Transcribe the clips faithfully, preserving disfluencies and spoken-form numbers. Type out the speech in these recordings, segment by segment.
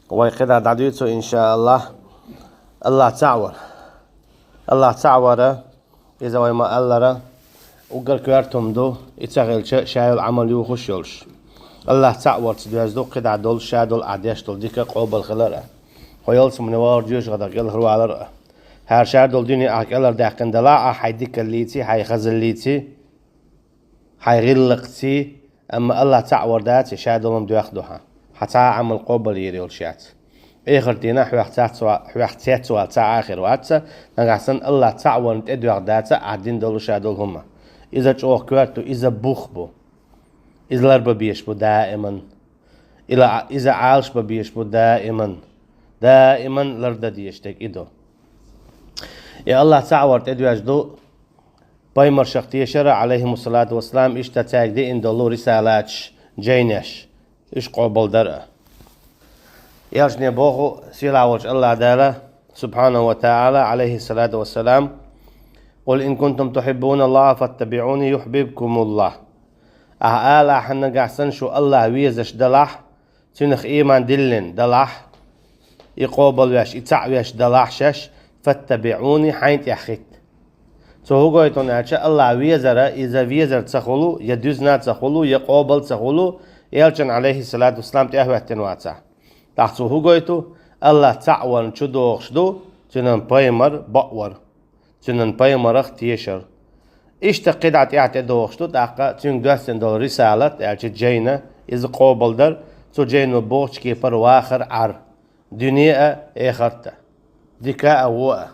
Вай кхидӀа дӀадуьйцу, иншааллахӀ. АллахӀ цаӀ вар. АллахӀ цаӀ вар, иза вай ма-аллара, уггар коьрта хӀума ду, и ца хилча, ша йолу Ӏамал юхуш йолуш. АллахӀ цаӀ варца доьзна ду кхидӀа долуш, ша долу ахь деш долу дика къобал хилар а. Хьо ялсамане вахар, жоьжахатех кӀелхьарвалар а. ХӀара ша долу дуьне ахь кӀелхьардаьккхина делахь а, хьайн дикаллиций, хьайн хазаллиций, хьайн гӀиллакхций, амма АллахӀ цаӀ вар дац, и ша долу хӀума доьхна ду хьан. Хьан цхьа а Ӏамал къобал йийр йолуш яц. Эхарт дийнахь хьох цецвал, хьох цецвал цхьа а хир вац, нагахь санна АллахӀ цаӀ варна тӀедоьгӀна дац ахь дина долу ша долу хӀума. Иза чӀогӀа коьрта ду, иза бух бу. Иза ларбан безаш бу даиман. Ила, иза Ӏалашбан безаш бу даиман. Даиман лардан дезаш дерг и ду. И АллахӀ цаӀ вар тӀедоьжна ду, пайхамаршах тешар а, Ӏалайхимуссалату вассалам, иштта цаьрга деана долу рисалаташ, жайнаш, уьш къобалдар а. Элчане боху сийлахь волчу АллахӀ Дала, субхьанаху ва таӀала, Ӏалайхиссалату вассалам: «Къул ин кунтум тухьиббуналлахӀа фаттабиӀуни юхьбибкумуллахӀ». Ахьа ала ахьа, нагахь санна шу АллахӀ везаш далахь, Цуьнах ийман диллина далахь, и къобалвеш, и цхьаъ веш далахь шаьш, фаттабиӀуни, хьайн тӀехь хӀитта. Цо хӀун гойту аьлча, АллахӀ везара, иза везар ца хуьлу, я дуьзна ца хуьлу, я къобал ца хуьлу, элчан, Ӏалайхиссалату вассалам, тӀехӀоьттина вацахь. ТӀаккха цо хӀун гойту? АллахӀ цхьаъ варна чудогӀуш ду, цуьнан пайхамар бакъвар. Цуьнан пайхамарах тешар. Иштта кхидӀа тӀехь тӀедогӀуш ду, тӀаккха цуьнга доьссина долу рисалат, аьлча жайна, иза къобалдар, цу жайно бохучу кепара вахар Ӏар, дуьне а, эхарт а, дика а, вон а.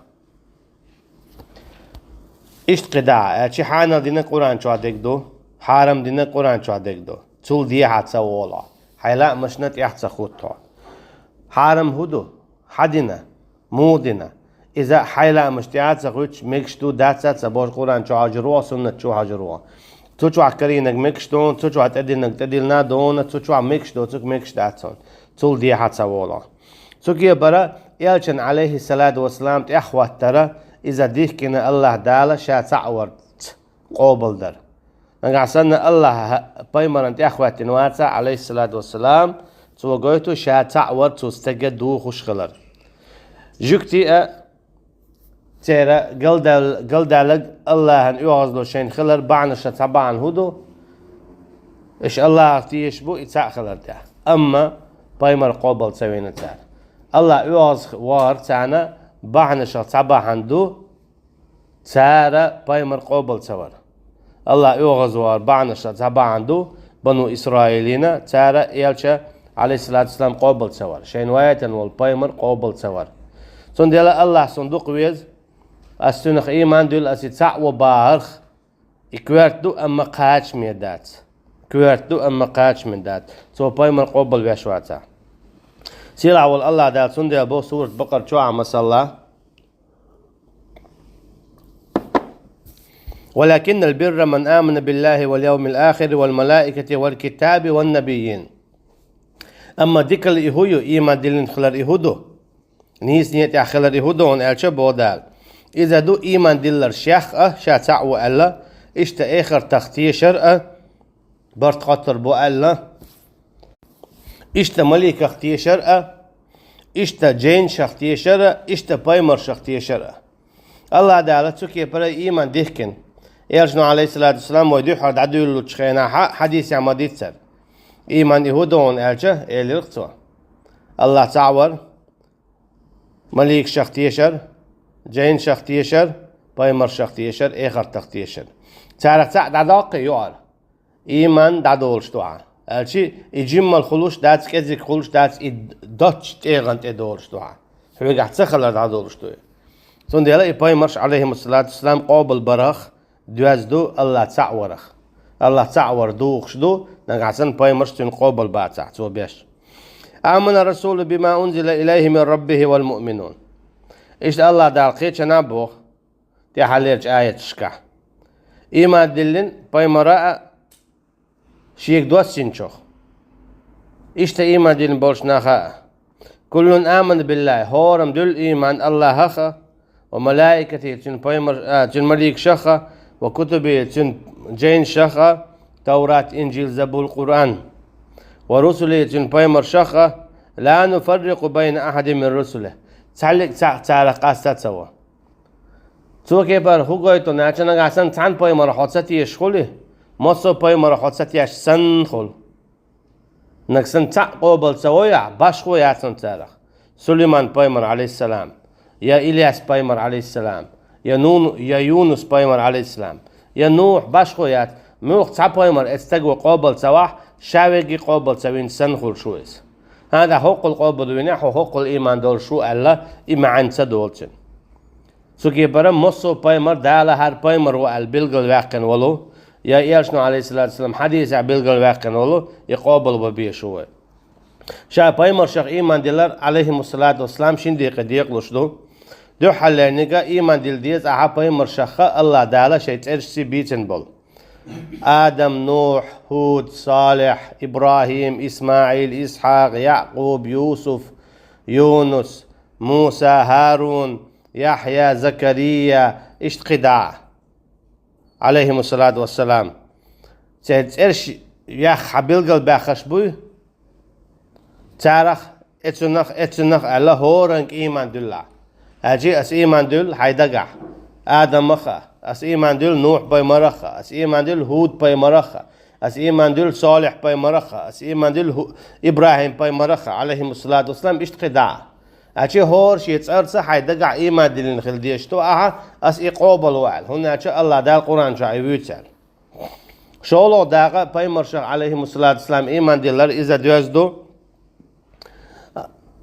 Иштта кхидӀа, аьлча хьанал дина Къуръан чохь дерг ду, хьарам дина Къуръан чохь дерг ду. Цул дехьа ца волу хьо, хьайн лаамашна тӀехь ца хӀутту хьо. Хьарам хӀун ду? Хьан дина? Муха дина? Иза хьайн лаамаш тӀехь а ца хӀуьттуш, мегаш ду, дац а ца бохуш, Къуръан чу хьожур ву, суннат чу хьожур ву. Цу чохь карийнарг мегаш ду, цу чохь тӀединарг тӀедиллина ду, цу чохь мегаш доцург мегаш дац хьуна. Цул дехьа ца волу. Цу кепара элчан, Ӏалайхиссалату вассалам, тӀехӀоттара, иза дихкина АллахӀ Дала ша цхьаъ варца къобалдар. Нагахь санна АллахӀа пайхамарна тӀехӀоьттина вацахь, Ӏалайхиссалату вассалам, цо гойту ша цхьаъ вар цу стеган духуш хилар. Жуьгтий а, церан галдал-, галдалларг АллахӀан оьгӀазло шайна хилар бахьанаша цхьа бахьана хӀун ду? Аша АллахӀах тешаш бу и цхьаъ хилар тӀехь. Амма пайхамар къобал ца вина цара. АллахӀ оьгӀаз вахар царна бахьанашах цхьа бахьана ду, цара пайхамар къобал ца вар. АллахӀ оьгӀаз вахар бахьанашах цхьа бахьана ду, Бану Исраилина, цара элча, Ӏалайхиссалату вассалам, къобал ца вар. Шайна ваийтина волу пайхамар къобал ца вар. Цундела АллахӀ суна дукха веза, ас цуьнах ийман дуьллу, ас и цхьаъ ву бахарх, и коьрта ду, амма кхачаме дац. Коьрта ду, амма кхачаме дац. Цо пайхамар къобал веш вацахь. Сийлахь волу АллахӀ Дала цундела боху сурат Бакъара чохь, масала: «Валакиннал бирра ман амана биллахӀи вал явмил ахири вал малаикати вал китаби ван набиййин». Амма дикалла и хӀун ю, ийман диллина хилар и хӀун ду? Нийса нийтехь хилар и хӀун ду аьлча, боху Дала. Иза ду ийман диллар шех а, ша цхьаъ ву аьлла, иштта эхартах тешар а, барт-кхоттар бу аьлла, иштта маликах тешар а, иштта жайнашах тешар а, иштта пайхамаршах тешар а. АллахӀ Дала цу кепара ийман дихкина. Элчано, Ӏалайхиссалату вассалам, вай дуьххьара дӀадуьйлалучу хенахь хьадисехь ма-дийццара. Ийман и хӀун ду аьлча, элира цо: АллахӀ цхьаъ вар, маликашах тешар, жайнашах тешар, пайхамаршах тешар, эхартах тешар. Царах цхьаъ дӀадоккхий юкъара, ийман дӀадолуш ду хьан. Аьлчи, и жиммал хуьлуш дац, кӀезиг хуьлуш дац, и доцчу тӀегӀан тӀе долуш ду хьан. Хьоьгахь ца хилар дӀадолуш ду и. Цундела и пайхамарш, Ӏалайхимуссалату вассалам, къобал барах доьзна ду АллахӀ цхьаъ варах. АллахӀ цхьаъ вар духуш ду, нагахь санна пайхамарш цуьнан къобал бацахь, цо беш. «Амана расулу бима унзила илайхи мин раббихи вал муъминун». Иштта АллахӀ Дала кхечанхьа боху тӀаьхьарлерчу аяташкахь: «Ийман диллина пайхамара а, шега доссинчух, иштта ийман диллина болчу наха а. Куллун амана биллахӀи, хӀораммо дуьллу ийман АллахӀах а, ва малаикатихи, цуьнан пайхамар-, а, цуьнан маликашах а, ва кутубихи, цуьнан жайнашах а, Таврат, Инжил, Забур, Къуръан, ва русулихи, цуьнан пайхамаршах а, لا نفرق بين أحد من رسله. Цхьаьллиг цхьаъ царах къаста ца во. Цу кепара хӀу гойту аьлча, нагахь санна цхьана пайхамара хьо ца тешаш хуле, массо а пайхамара хьо ца тешаш санна хул. Нагахь санна цхьаъ къобал ца вой ахь, башхо яц хьуна царах. Сулайман пайхамар, алейхиссалам, я Ильяс пайхамар, алейхиссалам, я Нун, я Юнус пайхамар, алейхиссалам, я Нухь, башхо яц. Муьлхха цхьа пайхамар эцу стага къобал ца вахь, ша веррига къобал ца винча санна хуьлуш ву иза. ХӀанз хӀоккхул къобал винехь, хьо хӀоккхул ийман долуш ву аьлла, и маьӀна ца долу цуьнан. Цу кепара массо а пайхамар Дала хӀара пайхамар ву аьлла билгалваьккхина волу, я элчано, алейхиссалату вассалам, хьадисехь билгалваьккхина волу, и къобал ван безаш ву вай. Ша пайхамаршах ийман дилар, алейхимуссалату вассалам, шин декъе декъалуш ду. Дуьххьарлерниг а ийман дила деза ахьа пайхамаршах а, АллахӀ Дала шайн цӀерашций бийцина болу. Адам, Нухь, ХӀуд, Салихь, ИбрахӀим, ИсмаӀил, Исхьакъ, Якъуб, Юсуф, Юнус, Муса, ХӀарун, Яхьъя, Закария, иштта кхидӀа а, алейхимуссалату вассалам. Церан цӀераш яххьа билгалбаьхнарш буй? Царах, эцунах, эцунах аьлла, хӀоранга ийман дуьллахь. Аьлчи ас ийман дуьллу хьайн дагахь Адамах а, ас ийман дуьллу Нухь пайхамарах а, ас ийман дуьллу ХӀуд пайхамарах а, ас ийман дуьллу Салихь пайхамарах а, ас ийман дуьллу ХӀу-, ИбрахӀим пайхамарах а, алейхимуссалату вассалам, иштта кхидӀа а. Аьлчи хӀора шен цӀарца хьайн дагахь ийман диллина хила дезаш ду ахьа, ас и къобал ван аьлла, хӀунда аьлча АллахӀ Дала Къуръан чохь и вуьйцу аьлла. ШолгӀа дакъа пайхамаршах, алейхимуссалату вассалам, ийман диллар иза доьзна ду,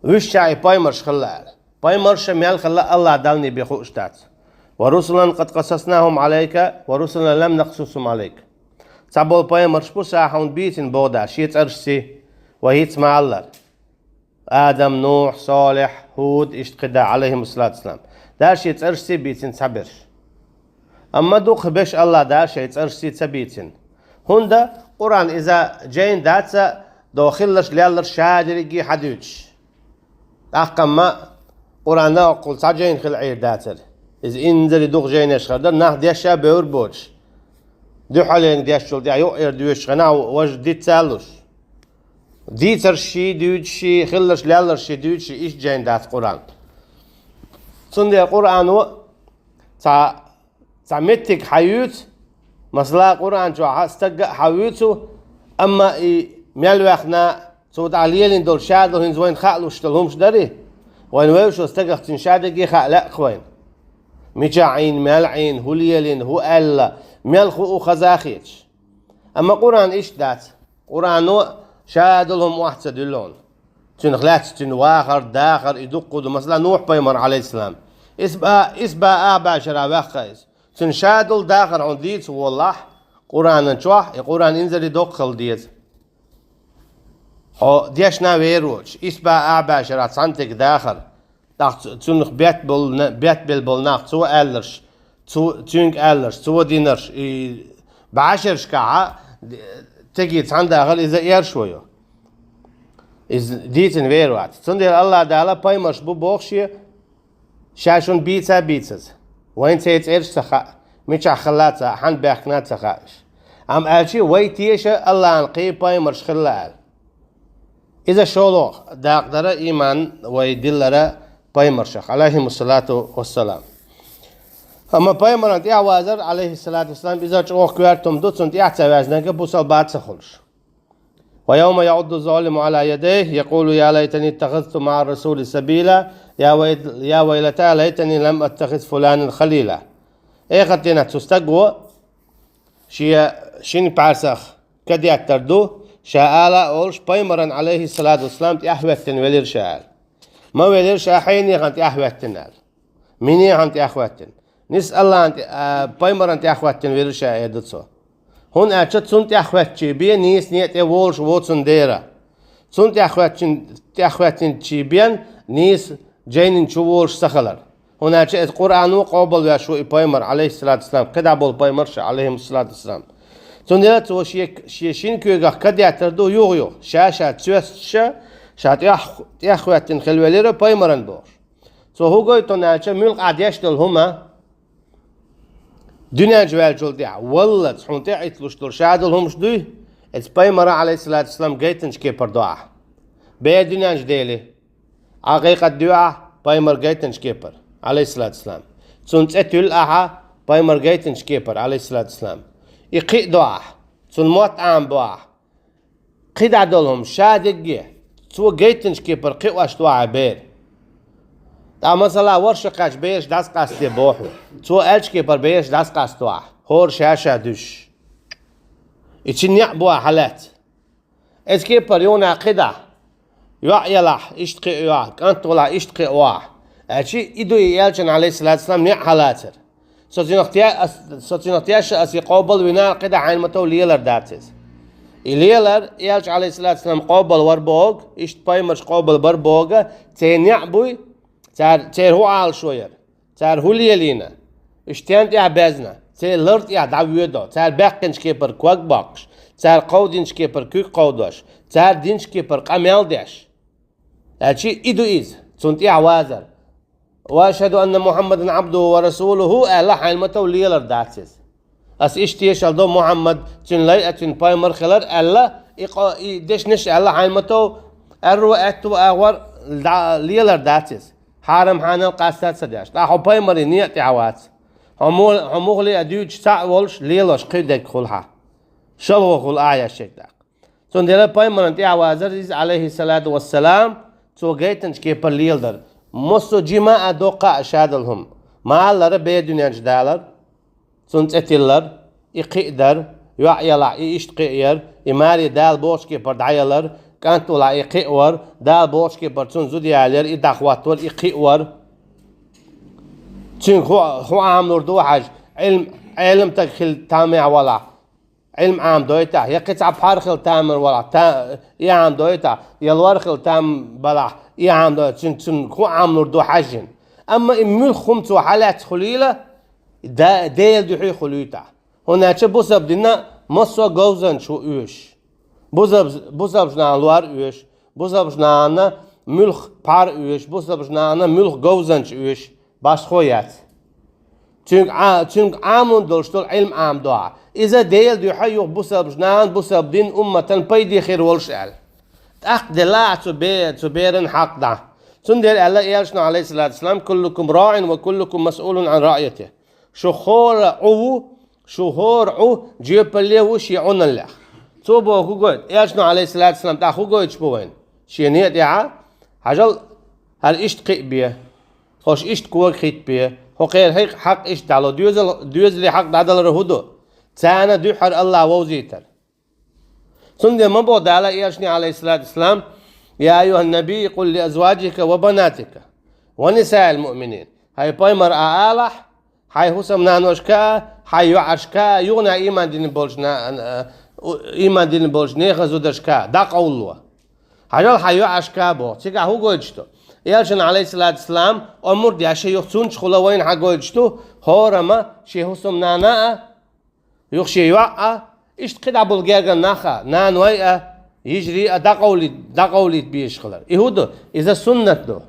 вуьшта и пайхамарш хилла аьлла. Пайхамарш мел хилла АллахӀ Далла бен хууш дац. ورسلا قد قصصناهم عليك ورسلا لم نقصصهم عليك. Цхьаболу пайхамарш бу ша хьуна бийцина боху Дала шен цӀерашций, вай хӀинца ма-аллара. Адам, Нухь, Салихь, ХӀуд, иштта кхидӀа, алейхимуссалату вассалам. Дала шен цӀерашций бийцина цхьаберш. Амма дукхахберш АллахӀ Дала шайн цӀерашций ца бийцина. ХӀунда Къуръан иза жайна дац а, догӀу хилларш, лелларш ша дерриге а хьадуьйцуш. ТӀаккха-м Къуръан а хӀоккхул цхьа жайна хила Ӏийр дацара. Иза инзаре дукха жайнаш хир дара, нах дешша а бевр боцуш. Дуьххьарлерниг дешначул тӀаьхьа юкъара доьшучу хенахь важа диц а луш. Дийцарш ший дуьйцуш, ший хилларш, лелларш ший дуьйцуш, иштта жайна дац Къуръан. Цундела Къуръано цхьа, цхьа меттиг хьаюьйцу, масала, Къуръан чохь стаг а хьавуьйцу, амма и мел ваьхна, цо тӀехь лелийна долу ша долу хӀинца вайна хаалуш долу хӀумаш дарий, вайна вевзачу стагах цуьнан ша дерриге а хаа лаьа-кх вайна. Мичахь Ӏийна, мел Ӏийна, хӀун лелийна, хӀун аьлла, мел хуу хаза а хеташ. Амма Къуръан иштта дац. Къуръано ша долу хӀума охьа ца дуьллу хьуна. Цуьнах лаьцна цуьнан вахар, дахар, и дуккха ду. Масала, Нухь пайхамар, алейхиссалам. Исс бӀе, исс бӀе ах бӀе шарахь ваьхна иза. Цуьнан ша долу дахар хьуна дийца воллахь, Къуръанан чохь, и Къуръан инзаре доккха хила деза. Хьо дешна вер воцуш, исс бӀе ах бӀе шарахь цхьаьнниг дахар. ТӀаккха цу-, цунах бет болу на-, бет белла болу нах, цо аьлларш, цо, цуьнга аьлларш, цо динарш, и бӀешерашкахь а, теги цхьаьна дахар иза эршо ю. Иза дийцина вер вац. Цундела АллахӀ Дала пайхамарш бу боху шен, ша шуна бийца а бийцаза. Вайна церан цӀераш ца хаьа, мичахь хилла а ца хаьа, хьанна баьхкина а ца хаьа уьш. Амма аьлчи вай теша АллахӀан кхин пайхамарш хилла аьлла. Иза шолгӀа дакъа дара ийман вай диллара пайхамаршах, алейхимуссалату вассалам. Амма пайхамаран тӀаьхьавазар, алейхиссалату вассалам, иза чӀогӀа коьрта хӀума ду, цунна тӀаьхьа ца ваьзнарг бусалба ца хуьлуш. ويوم يعض الظالم على يديه يقول يا ليتني اتخذت مع الرسول سبيلا يا ويل-، يا ويلتى ليتني لم أتخذ فلانا خليلا. Эхарт дийнахь цу стаго шен шина пхьарсах кадеттар ду, ша ала а олуш, пайхамаран, алейхиссалату вассалам, тӀаьхьахӀоьттина велира ша аьлла. Ма велира ша хьенехан тӀаьхьахӀоьттина аьлла. Минехан тӀаьхьахӀоьттина? Нис АллахӀан тӀе-, а, пайхамаран тӀаьхьахӀоьттина велира ша, эр ду цо. ХӀунда аьлча цунна тӀаьхьахӀоьттичий бен нийса некъа тӀе волуш воцун дера. Цунна тӀаьхьахӀоьттин-, тӀаьхьахӀоьттинчий бен нийса жайнин чу волуш ца хилар. ХӀунда аьлча иза Къуръано къобалвеш ву и пайхамар, алейхиссалату вассалам, кхидӀа болу пайхамарш, алейхимуссалату вассалам. Цундела цо шен, шен шина куьйгах кадеттар ду юха-юха, ша-ша цоьстуша, ша тӀаьхь-, тӀаьхьахӀоьттина хила велира пайхамаран бохуш. Цо хӀун гойту аьлча, муьлхха деш долу хӀума, дуьнен чу ваьллачул тӀаьхьа, валлалц хьуна тӀе а Ӏитталуш долу ша долу хӀумаш дуй, иза пайхамара, алейхиссалату вассалам, гайтинчу кепара ду ахьа. Бер дуьненчу дели. Ӏакъикъат дуьйхьа пайхамар гайтинчу кепара, Ӏалайхиссалату вассалам. Цунна цӀе туьллу ахьа пайхамар гайтинчу кепара, Ӏалайхиссалату вассалам. И кхиа до ахьа, цунна мотт Ӏамабо ахьа. КхидӀа долу хӀума ша дегге, цо гайтинчу кепара кхиош ду ахьа бер. ТӀаккха, масала, ворхӀ шо кхаьчча бераш дӀасакъасте бохьу. Цо аьллачу кепара бераш дӀасакъасто ахьа, хӀора ша-ша дуьсуш. И цуьнан некъ бу ахьа лаьцна. Эцу кепара юха кхидӀа. ЙоӀ елахь, иштта кхиа йо ахьа, кӀант волахь, иштта кхиа во ахьа. Аьлча и ду и элчан, Ӏалайхиссалату вассалам, некъ хьалацар. Со цуьнах те-, ас-, со цуьнах тешна, ас и къобалвина, кхидӀа хьайна ма-тов лелар дац иза. И лелар, элча, Ӏалайхиссалату вассалам, къобалвар боху, иштта пайхамарш къобалбар боху, церан некъ буй, цара, церан хӀун Ӏалашо яра. Цара хӀун лелийна? Уьш стенна тӀехь безна? Церан лар тӀехь дӀавоьдо, цара баьккхинчу кепара ког боккхуш, цара кховдинчу кепара куьг кховдош, цара динчу кепара къамел деш. Аьлча и ду иза, цунна тӀехь вазар. «Ва ашхаду анна Мухьаммадан Ӏабдуху ва расулуху», аьлла, хьайна ма-тов лелар дац иза. Ас иштта тешалла до, Мухьаммад цуьнан лай а, цуьнан пайхамар хилар аьлла, и къо-, и дешнаш аьлла, хьайна ма-тов аьрру а, аьтту а агӀор дӀа-, лелар дац иза. Хьарам-хьанал къаста а ца деш. ТӀаккха хьо пайхамаран некъа тӀехь вац. Хьо му-, хьо муххале а дуьйцуш цхьаъ волуш, лелош кхин дерг хуьлу хьан. ШолгӀа хуьлу аят шега даккха. Цундела пайхамаран тӀехь вазар иза, Ӏалайхиссалату вассалам, цо гайтинчу кепара леладар. Массо а жима а, доккха а ша долу хӀума. Ма-аллара, бер дуьненчу далар, цунна цӀе тиллар, и кхиа дар, йоӀ елахь, и иштта кхиа яр, и маре Дала бохучу кепара дӀаялар, кӀант волахь, и кхиа вар, Дала бохучу кепара цунна зуда ялаяр, и дӀахӀоттавар, и кхиа вар. Цуьнга хӀу-, хӀун Ӏамалур ду хьажа, Ӏилм-, Ӏелам стаг хила тамехь валахь, Ӏилм Ӏамадойтахь, я кхин цхьа пхьар хила тамар валахь, та-, и Ӏамадойтахь, я лор хила там балахь, и Ӏамадойтахь, цуьнга, цуьнга хӀун Ӏамалур ду хьаьжжина. Амма и муьлхха хӀума цо хьалаьцна хуьлийла, да-, Делан дуьхьа хуьлуьйтахь. ХӀунда аьлча бусалба динан массо а говзанча ву оьшуш. Бусалба-, бусалбачу нахана лор оьшу, бусалбачу нахана муьлхха пхьар оьшу, бусалбачу нахана муьлхха говзанча оьшу, башхо яц. Цуьнга Ӏа-, цуьнга Ӏамун долуш долу Ӏилм Ӏамадо ахьа. Иза Делан дуьхьа юха бусалбачу нахана, бусалба динан умматан пайде хир волуш аьлла. ТӀаккха делла ахьа цу бе-, цу беран хьакъ дӀа. Цундела аьлла элчано, Ӏалайхиссалату вассалам: «Куллукум раӀин ва куллукум масъулун Ӏан раӀйатихи». Шу хӀора Ӏу ву, шу хӀора Ӏу жоьпалле ву шен Ӏуналлех. Цо боху хӀун гойту? Элчано, Ӏалайхиссалату вассалам, тӀаккха хӀун гойтуш бу вайна? Шен некъа тӀехьа, хьажал, хӀара иштта кхиа бе, хӀорш иштта кога хӀитта бе, хӀокхеран хьекъ-, хьакъ иштта дӀало, доьзал-, доьзалийн хьакъ дӀадалар хӀун ду? Царна дуьххьара АллахӀ вовзийтар. Цундела ма боху Дала элчане, Ӏалайхиссалату вассалам: «Я айюхьан-набий, къул ли азваджика ва банатика ва нисаил муъминин». ХӀай пайхамар, а алахь, хьайн хӀусамнаношка а, хьайн йоӀашка а, юха а ийман дина болчу на-, а, ийман дина болчу нехан зударшка а, дӀакъовлало. Хьажал хьайн йоӀашка а боху. Цигахь хӀун гойтуш ду? Элчанна, Ӏалайхиссалату вассалам, омра деш а юха цунчохула вайна хьан гойтуш ду? ХӀорамма шен хӀусамнана а, юха шен йоӀ а, иштта кхидӀа болу гергара нах а, наной а, йижарий а дӀакъовлийта, дӀакъовлийта безаш хилар. И хӀун ду? Иза суннат ду.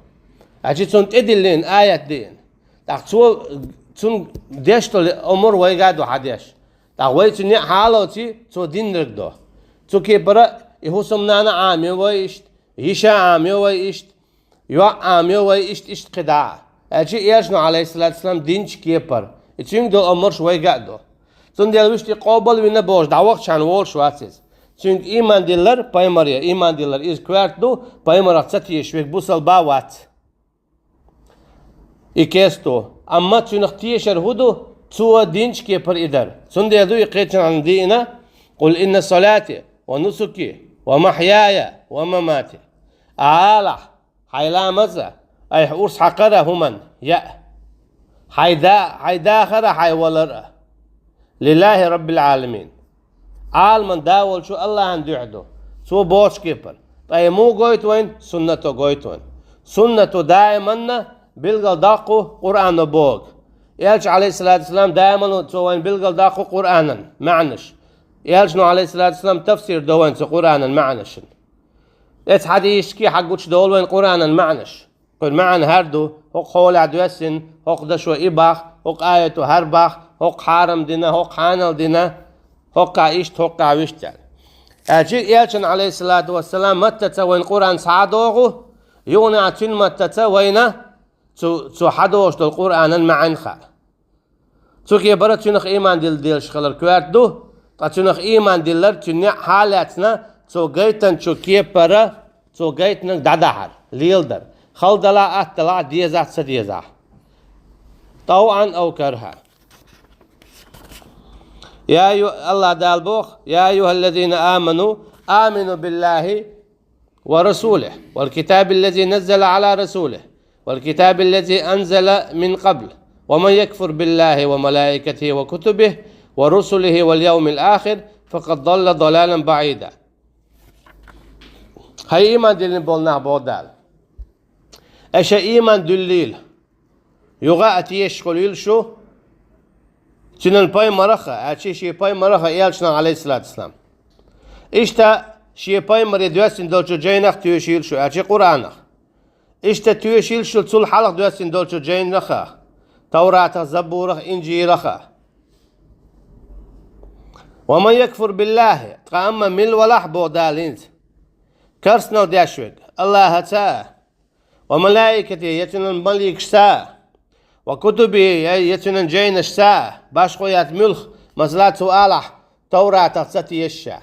Аьлча цунна тӀедиллина аят деана. ТӀаккха цо, цунна деш долу омра вайга а ду хьан деш. ТӀаккха вай цу неӀ хьалоций, цо динарг до. Цу кепара и хӀусамнана Ӏамайо вай иштта, йиша Ӏамайо вай иштта, йоӀ Ӏамайо вай иштта, иштта кхидӀа а. Аьлча элчано, Ӏалайхиссалату вассалам, динчу кепара. И цуьнга долу омраш вайга а ду. Цундела вуьшта и къобалвина бохуш дӀавахча хьан волуш вац иза. Цуьнга ийман диллар, пайхамаре ийман диллар, иза коьрта ду, пайхамарах ца тешаш верг бусалба вац. И кесто. Амма цуьнах тешар хӀун ду? Цо динчу кепара и дар. Цундела ду и кхечанхьа диъна: «Къул инна салати ва нусуки ва махьяя ва мамати». Алахь, хьайн ламаз а, айхьа урс хьакхар а хӀуманна, яа. Хьайн да-, хьайн дахар а, хьайн валар а. Лиллахьи Раббил Ӏаламин. Ӏаламан да волчу АллахӀан дуьхьа ду. Цо бохучу кепара. Ткъа и муха гойту вайна? Суннато гойту вайна. Суннато даиманна билгалдоккху Къуръано бохург. Элча, Ӏалайхиссалату вассалам, даиманна цо вайна билгалдоккху Къуръанан маьӀнаш. Элчано, Ӏалайхиссалату вассалам, тафсир до вайна цу Къуръанан маьӀнашна. Эцу хьадисашкахь гучудолу вайна Къуръанан маьӀнаш. Кхуьнан маьӀна хӀара ду: хӀокху хьолехь доьссина, хӀокху дашо и боху, хӀокху аято хӀара боху, хӀокху хьарам дина, хӀокху хьанал дина, хӀокхахь иштта, хӀокхахь вуьшта аьлла. Аьлча, Элчан, алейхиссалату вассалам, маттаца вайна Къуръан схьа а догӀу, юханехьа цуьнан маттаца вайна цу, цу хьадогӀуш долу Къуръанан маьӀна хаьа. Цу кепара цуьнах ийман дилла дезаш хилар коьрта ду, ткъа цуьнах ийман диллар цуьнан неӀ хьалаьцна, цо гайтинчу кепара, цо гайтинарг дӀадахьар, леладар, хала далахь, атта далахь, дезахь, ца дезахь. ТӀавӀан ав кархӀан. Я ю-, Аллах Дала боху: «Я айюхаллазина аману, амину биллахи ва расулихи, вал китаби ллази наззала ала расулихи, вал китаби ллази анзала мин къабл, ва ман якфур биллахи ва малаикатихи ва кутубихи ва русулихи вал явмил ахир, факад далла далалан баӀида». ХӀай ийман диллина болу нах, боху Дала. Аша ийман дуьллийла. Юха а тешаш хуьлийла шу цуьнан пайхамарах а, аьлча шен пайхамарах а, элчанах, алейхиссалату вассалам. Иштта шен пайхамаре доьссина долчу жайнах тоьшийла шу, аьлча Къуръанах. Иштта тоьшийла шу цул хьалха доьссина долчу жайнах а, Тавратах, Забурах, Инжилах а. Ва ман якфур биллахи, ткъа амма мила валахь, боху Дала хӀинца, керстанал деш верг Аллахаца а, ва малаикатихи, я цуьнан маликашца а, ва кутубихи, я, я цуьнан жайнашца а, башхо яц муьлх, масала, цу алахь, Тавратах ца теша ша,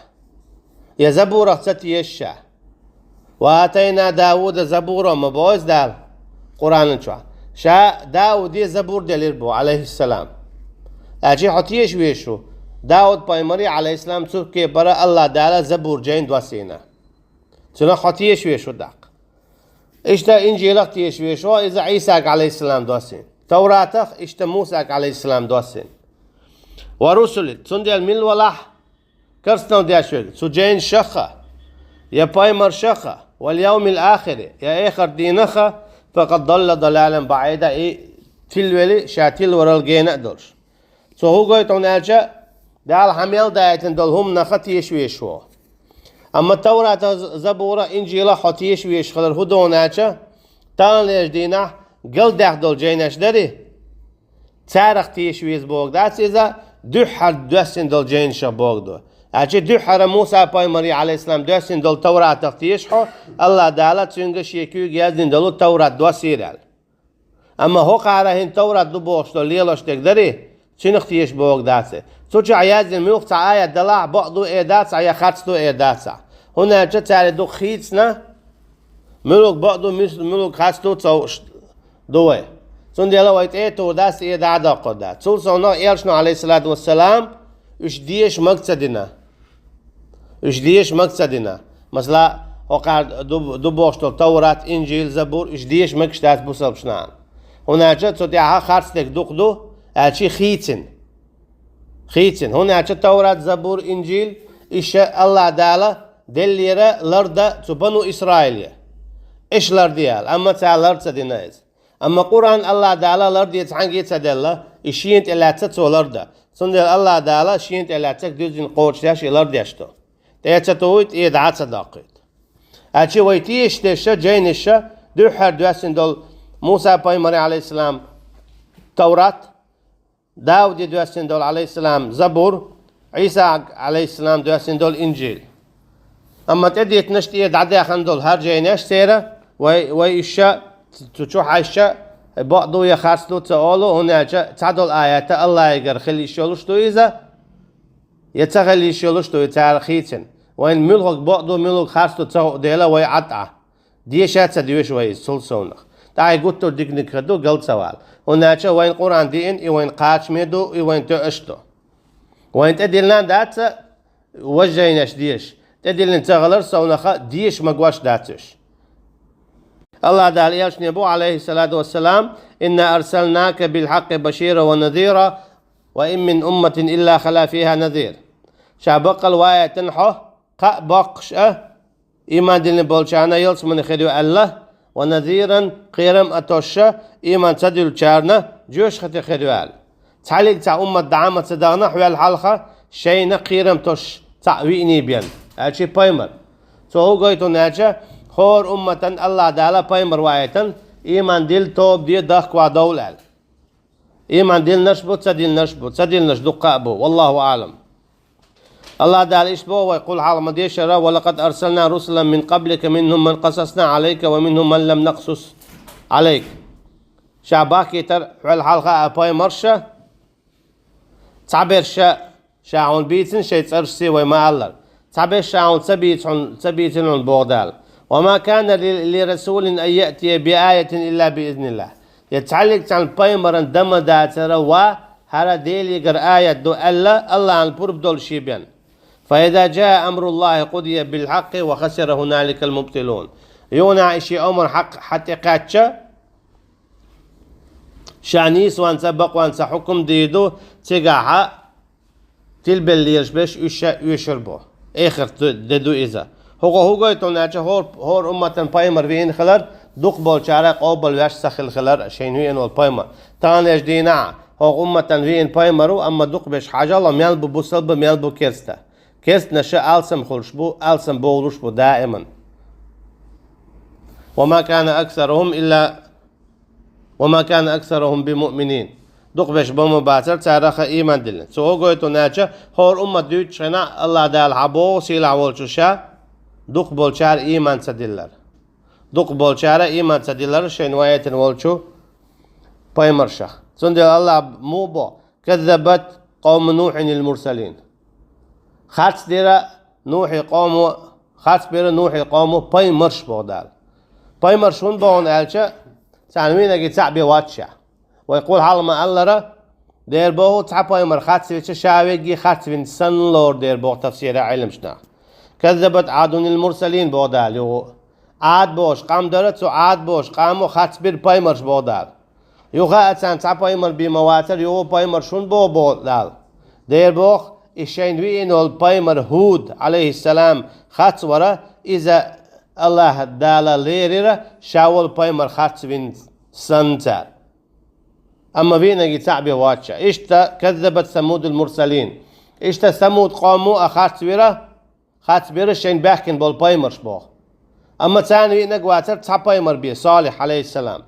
я Забурах ца теша ша. Ва атайна Дауда Забура, ма боху иза Дала Къуръанан чохь. Ша Дауде Забур делира боху, алейхиссалам. Аьлча хьо теша везаш ву, Дауд пайхамаре, алейхиссалам, цу кепара Аллах Дала Забур жайна доссийна. Цунах хьо теша везаш ву тӀаккха. Иштта Инжилах теша везаш ву, иза Ӏийсага, алейхиссалам, доссийна. Тавратах иштта Мусага, алейхиссалам, доссийна. Ва русули, цундела мила валахь, керстанал деш верг, цу жайнашах а, я пайхамаршах а, вал явмил ахири, я эхарт дийнах а, факад далла далалан баӀида, и тилвели, ша тилварал гена а долуш. Цо хӀун гойту хьуна аьлча, Дала хьан мел даийтина долу хӀуманах а теша везаш ву. Амма Тавратах, Забурах, Инжилах хьо теша везаш хилар хӀун ду хьуна аьлча, таханлерчу дийнахь галдаьхна долу жайнаш дарий, царах теша веза бохург дац иза, дуьххьара доьссина долу жайнашах бохург ду. Аьлча дуьххьара Муса пайхамаре, алейхиссалам, доьссина долу Тавратах теша хьо, Аллах Дала цуьнга шен куьйга яздина долу Таврат доссийра аьлла. Амма хӀокхара хӀинца Таврат ду бохуш долу лелош дерг дарий, цуьнах теша бохург дац. Цу чохь яздина муьлхха цхьа аят далахь, бакъ ду эр дац ахь, я харц ду эр дац ахь. ХӀунда аьлча цара дукха хийцина, муьлхарг бакъ ду, мис-, муьлхарг харц ду ца хууш ду вай. Цундела вай тӀе а тухур дац, тӀе а дӀа а доккхур дац. Цул совнаха элчано, алейхиссалату вассалам, уьш деша мага ца дина. Уьш деша мага ца дина. Масала, хӀокхара ду, ду бохуш долу Таврат, Инжил, Забур, уьш деша мегаш дац бусалбачу нахана. ХӀунда аьлча цу тӀехь харц дерг дукха ду, аьлча хийцина. Хийцина. ХӀунда аьлча Таврат, Забур, Инжил, иша Аллах Дала деллера ларда цу бану Исраиле. Иша ларде аьлла, амма цара лар ца дина иза. Амма Къуръан Аллах Дала ларде цхьаьнгге а ца делла, и шена тӀе лаьцна цо ларда. Цундела Аллах Дала шена тӀе лаьцнарг дуьззина кхочушдеш и лардеш ду. ТӀе а ца тухуьйту, тӀе а дӀа а ца доккхуьйту. Аьлча вай тешаш дерш а, жайнаш а, дуьххьара доьссина долу Муса пайхамаре, алейхиссалам, Таврат, Дауде доьссина долу, алейхиссалам, Забур, Ӏийса, алейхиссалам, доьссина долу Инжил. Амма тӀедиттинарш, тӀе дӀадаьхна долу хӀара жайнаш церан, вай, вай уьш а, цу чу хьаьжча, бакъ ду я харц ду ца олу, хӀунда аьлча цхьадолу аят Аллахьигара хила йиш йолуш ду иза, я ца хила йиш йолуш ду и цара хийцина. Вайна муьлхарг бакъ ду, муьлхарг харц ду ца хуу дела вай Ӏад Ӏа. Деша а ца доьшу вай иза цул совнаха. ТӀаккха и гуттар а диканиг хир ду, гал ца вала. ХӀунда аьлча вайна Къуръан деана, и вайна кхачаме ду, и вайна тоьаш ду. Вайна тӀедиллина а дац важа жайнаш деша. ТӀедиллина ца хилар совнаха деша магош дац уьш. Аллах Дала элчане бу, алейхиссалату вассалам: «Инна арсалнака билхьаккъи башира ва назира, ва ин мин умматин илла хала фиха назир». Ша баккъал ваийтина хьо кхаа боккхуш а, ийман диллина болчарна ялсамани хир ю аьлла, ва назиран, кхерам а тосуша, ийман ца диллинчарна жоьжахате хир ю аьлла. Цхьаллиг цхьа уммат дӀа а ма ца дахана хьоьл хьалха, шайна кхерам тосуш цхьаъ виъний бен, аьлча пайхамар. Цо хӀун гойту аьлча, хӀора умматан Аллах Дала пайхамар ваийтина, ийман дилла тоба де, дахка ван довла аьлла. Ийман диллинарш бу, ца диллинарш бу, ца диллинарш дуккха а бу. Валлаху аълам. Аллах Дала иштта боху вай, къул хьалха ма дешара: «ولقد أرسلنا رسلا من قبلك منهم من قصصنا عليك ومنهم من لم نقصص عليك». Ша бахкийтар хьол хьалха а пайхамарш, цхьаберш ша хьуна бийцина шайн цӀерашца вай ма аллара. Цхьаберш ша хьуна ца бийца хьуна, ца бийцина хьуна боху Дала. «وما كان ل-، لرسول أن يأتي بآية إلا بإذن الله». Я цхьаллиг цхьана пайхамаран дан ма дацара ва, хӀара Делигара аят ду аьлла, Аллахьан пурба долуш бен. «فإذا جاء أمر الله قضي بالحق وخسر هنالك المبطلون». Юха и шен омра хьакъ хьа тӀекхаьчча, ша нийсонца, бакъонца хьукум дийр ду, цигахь а тилбелла лелаш берш уьш ша оьшур бу. Эхарт де ду иза. ХӀокхо хӀун гойту аьлча, хӀор-, хӀора умматан пайхамар веана хилар, дукхахболчара къобалвеш ца хилла хилар шайна веана волу пайхамар. Таханлерчу дийнахь а хӀокху умматан веана пайхамар ву, амма дукхаберш хьажал, мел бу бусалба, мел бу керста. Керстанаш алсам хуьлуш бу, алсам бовлуш бу даиман. «وما كان أكثرهم إلا وما كان أكثرهم بمؤمنين». Дукхаберш бан ма бацара царах а ийман диллина. Цо хӀун гойту аьлча, хӀора уммат дуьйцучу хенахь Аллах Дала хьан боху сийлахь волчу ша, дукхахболчара ийман ца диллар. Дукхахболчара ийман ца диллар шайна ваийтина волчу пайхамаршах. Цундела Аллах муха бо: «كذبت قوم نوح المرسلين». Харцбира Нухьи къомо, харцбира Нухьи къомо пайхамарш боху Дала. Пайхамарш хӀунда боху аьлча, царна вийнаги цхьаъ бен вац ша. Вай къул хьалха ма аллара, дера боху, цхьа пайхамар харцвича, ша вегги харцвина санна лору дера боху тафсира Ӏеламчу наха. «كذبت عاد المرسلين» боху Дала юха. Ӏад бохуш къам дара, цу Ӏад бохуш къамо харцбира пайхамарш боху Дала. Юха а царна цхьа пайхамар бен ма вацара, юха пайхамарш хӀунда боху боху Дала. Дера боху, и шайна веана волу пайхамар ХӀуд, Ӏалайхиссалам, харцвара, иза Аллах Дала лерира, ша волу пайхамар харцвина санна цара. Амма вийнаги цхьаъ бен вац ша. Иштта «كذبت ثمود المرسلين». Иштта Самуд къомо а харцвира, харцбира шайна баьхкина болу пайхамарш боху. Амма царна вийнаг вацара цхьа пайхамар бен, Салих, Ӏалайхиссалам.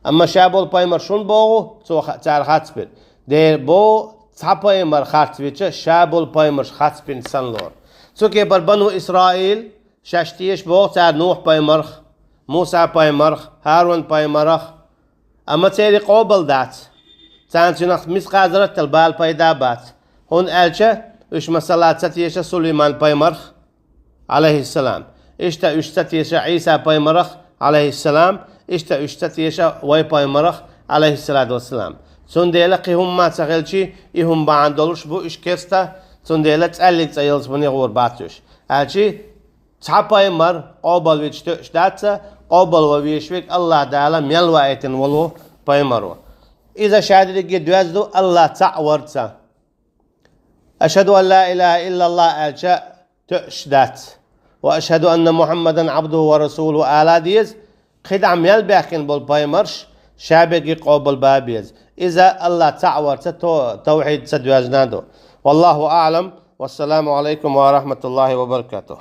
Амма ша болу пайхамарш хӀунда боху, цо ха-, цара харцбира. Дера боху, цхьа пайхамар харцвича, ша болу пайхамарш харцбина санна лору. Цу кепара Бану Исраил, шаьш теша боху цара Нухь пайхамарх, Муса пайхамарх, ХӀарун пайхамарх, амма церан къобал дац. Царна цуьнах мискъазарат а бала пайда бац. ХӀунда аьлча уьш, масала, ца теша Сулайман пайхамарх, Ӏалайхиссалам. Иштта уьш ца теша Ӏийса пайхамарх, Ӏалайхиссалам. Иштта уьш ца теша вай пайхамарх, Ӏалайхиссалату вассалам. Цундела кхин хӀумма а ца хилчий, и хӀума бахьана долуш бу уьш керста, цундела цӀаьллиг цӀа ялсамане гӀур бац уьш. Аьлчи, цхьа пайхамар къобалвича тоьаш дац, къобалван везаш верг Аллах Дала мел ваийтина волу пайхамар ву. Иза ша дерриге доьзна ду Аллах цхьаъ варца. «أشهد أن لا إله إلا الله» аьлча тоьаш дац. «وأشهد أن محمدا عبده ورسوله» ала деза, кхидӀа мел баьхкина болу пайхамарш ша берриге къобалбан беза. Иза Аллах цхьаъ варца то-, тавхьид ца доьзна ду. والله أعلم. والسلام عليكم ورحمة الله وبركاته.